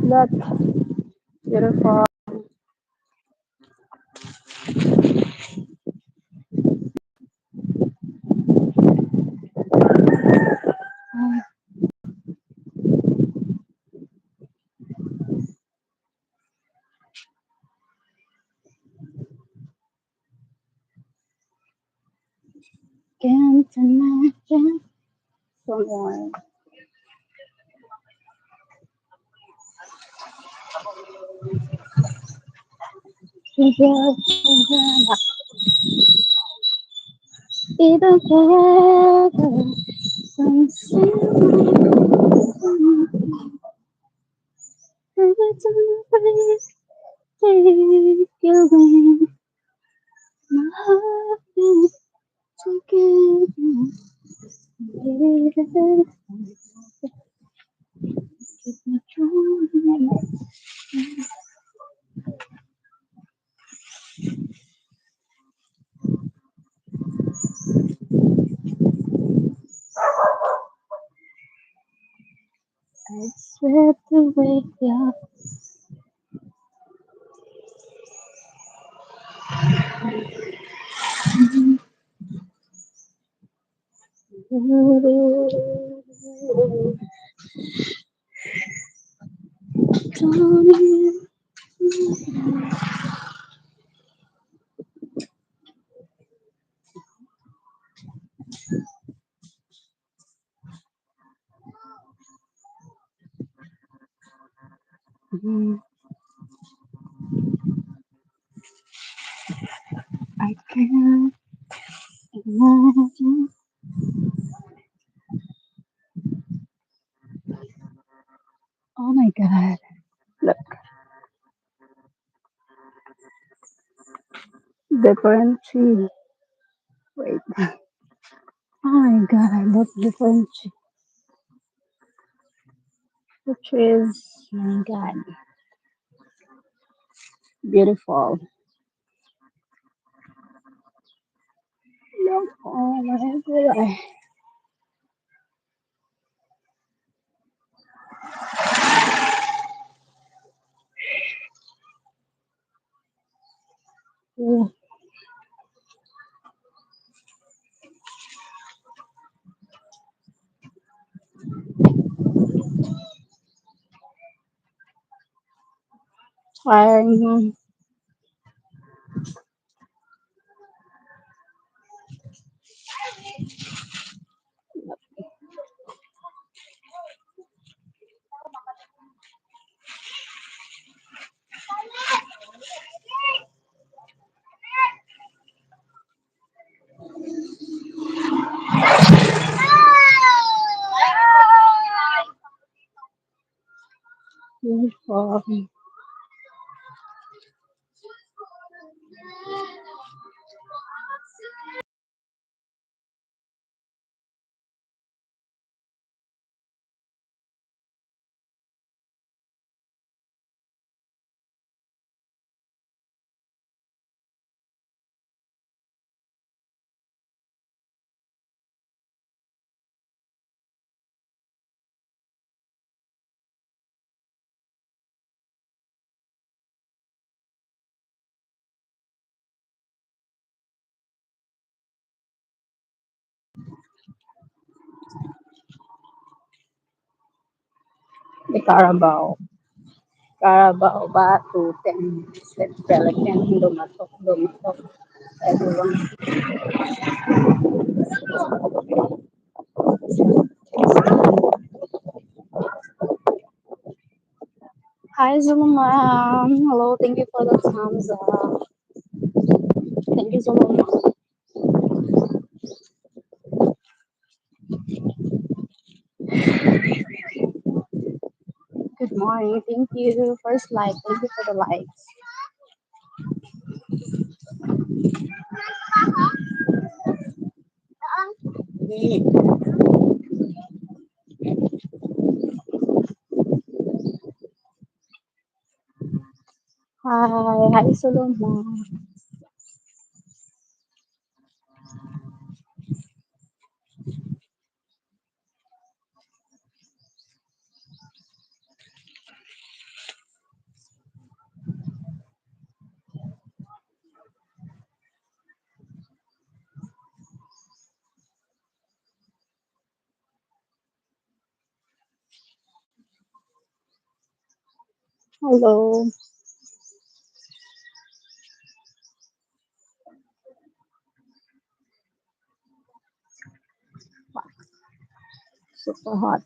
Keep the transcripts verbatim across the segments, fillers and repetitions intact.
Look. Beautiful. Can't imagine someone. Even forever, something. Every time I take you away, my heart is together. Keep me true. I swear to wake up. Mm. I can't imagine. Oh my God. Look. Different tree. Wait. Oh my God, look, different tree. The trees, my God. Beautiful. Look, oh my God. Tiring. Beautiful. The Carabao. Carabao ba? Two ten. Sweet Pelican. Dumatok, dumatok. Everyone. Hi, Zulu Ma'am. Hello, thank you for the thumbs up. Thank you, Zulu Ma'am. Good morning. Thank you. First like. Thank you for the likes. Hi, hi, Solomon. Hello. Super hot.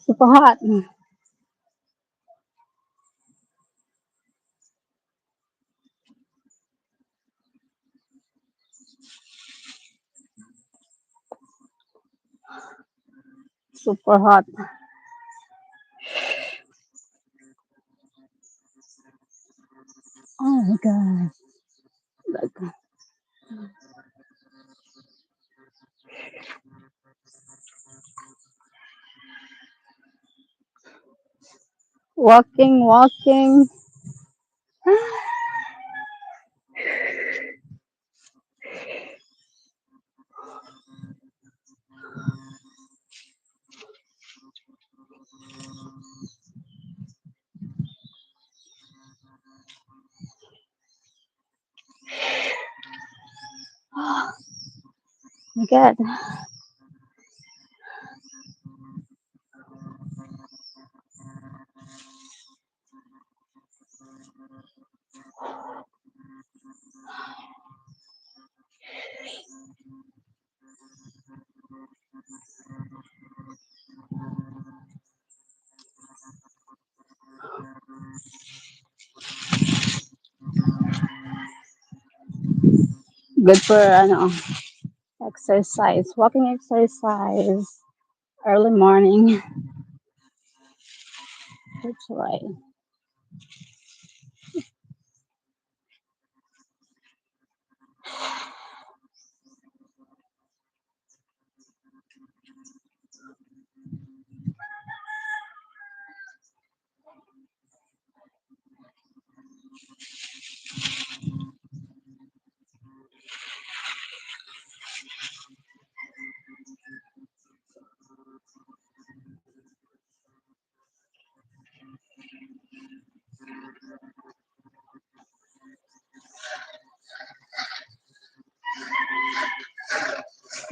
Super hot. Super hot. Oh my God. Walking, walking. My God. Good for, ano, exercise, walking exercise, early morning. That's right.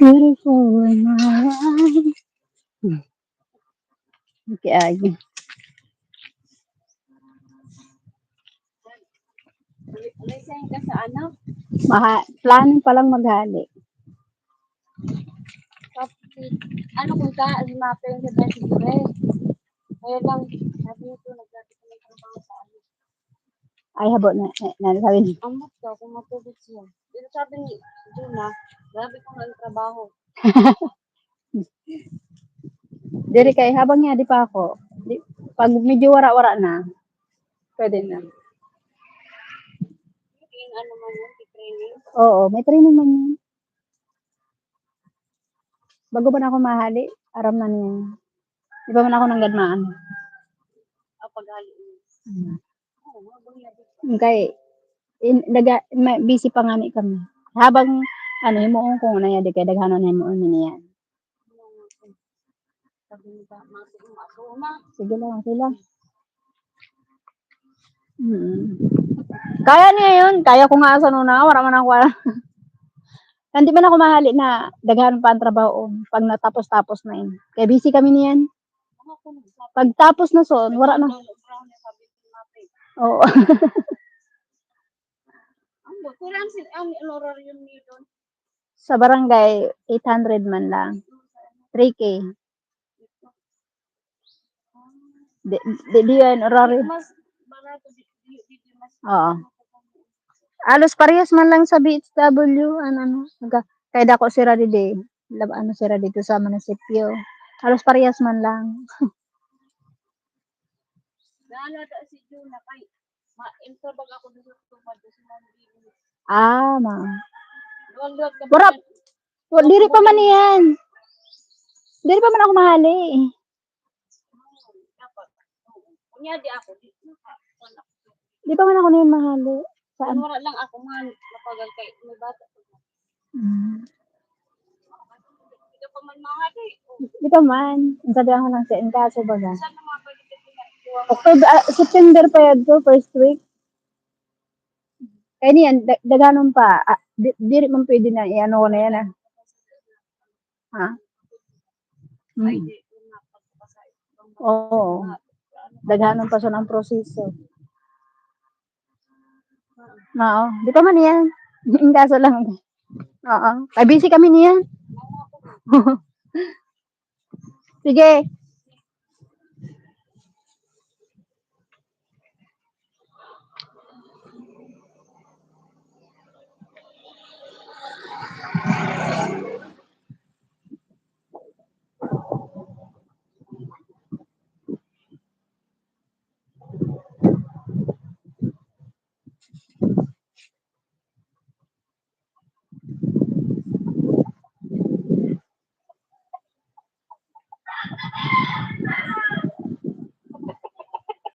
Beautiful in my eyes. Hmm. Okay, ay. Maha-, planning pa lang maghali. Tapos, ano kung ka, limapin sa dati ko eh. Kaya lang, sabi nito, nagdati ko ng trabaho sa ano. Ay, habo na, na, na, sabi niya. Ang gusto, kung matulog siya. Pero sabi ni Juna, grabe ko ang trabaho. Diri kay, habang nga, di pa ako. Di, pag medyo wara-wara na, pwede na. Yung ano man yun, si training? Oo, may training man yun. Bago pa na ako mahali, aram na niya. Di pa man ako nanggadmaan. Ah, paghali niya. Hmm. Oo, habang nga di pa. Kay, in, daga, ma-, busy pa nga ni kami. Habang, ano, himuon ko na yan, di kay daghanon na himuon niya yan. Sabi ni ba, mga siguro, ako na. Sige lang, okay lang. Mm. Kaya niya yun. Kaya ko nga sa una, wala man ako wala. Hindi man ako mahali na daghan pa ang trabaho pag natapos-tapos na yun. Kaya busy kami niyan. Pagtapos na son, wala na. Oo. Ang bu-, kulang sin-, ang honorarium niyo doon? Sa barangay, eight hundred man lang. Three K. Di, di, di yan, honorarium. Mas barato, di, di, di, di mas Oo. Alos parehas man lang sa B H W, ano, ano, naga-, kay dako sira didi, lab-, ano sira dito sa munisipyo. Alos parehas man lang. Nalo ata si Juna kay ma-, intro baga ako dito sa tungkol sa mga bibi. Ah, ma. Doon, doon, Wala, kapag wa-, diri pa man yan. Diri pa man ako mahali. Dapat. Oo. Kunya di ako, di, Di pa man ako na yung mahali. Saan? Wala lang ako man, mapagal kay, may bata. Mm. Di ka pa man mahali. Di pa man. Ang sabi ako lang sa inkaso baga. Saan ang mga pwede ka pinag-iwan? October, ah, September pa yan to, first week. Kaya niyan, da-, daganon pa. Ah, di, diri man pwede na i-ano ko na yan, ah. Ha? Mm. Oo. Daghanon pa siya ng proseso. Oo. Di pa man yan. Ang kaso lang. Oo. Ay, busy kami niyan. Sige.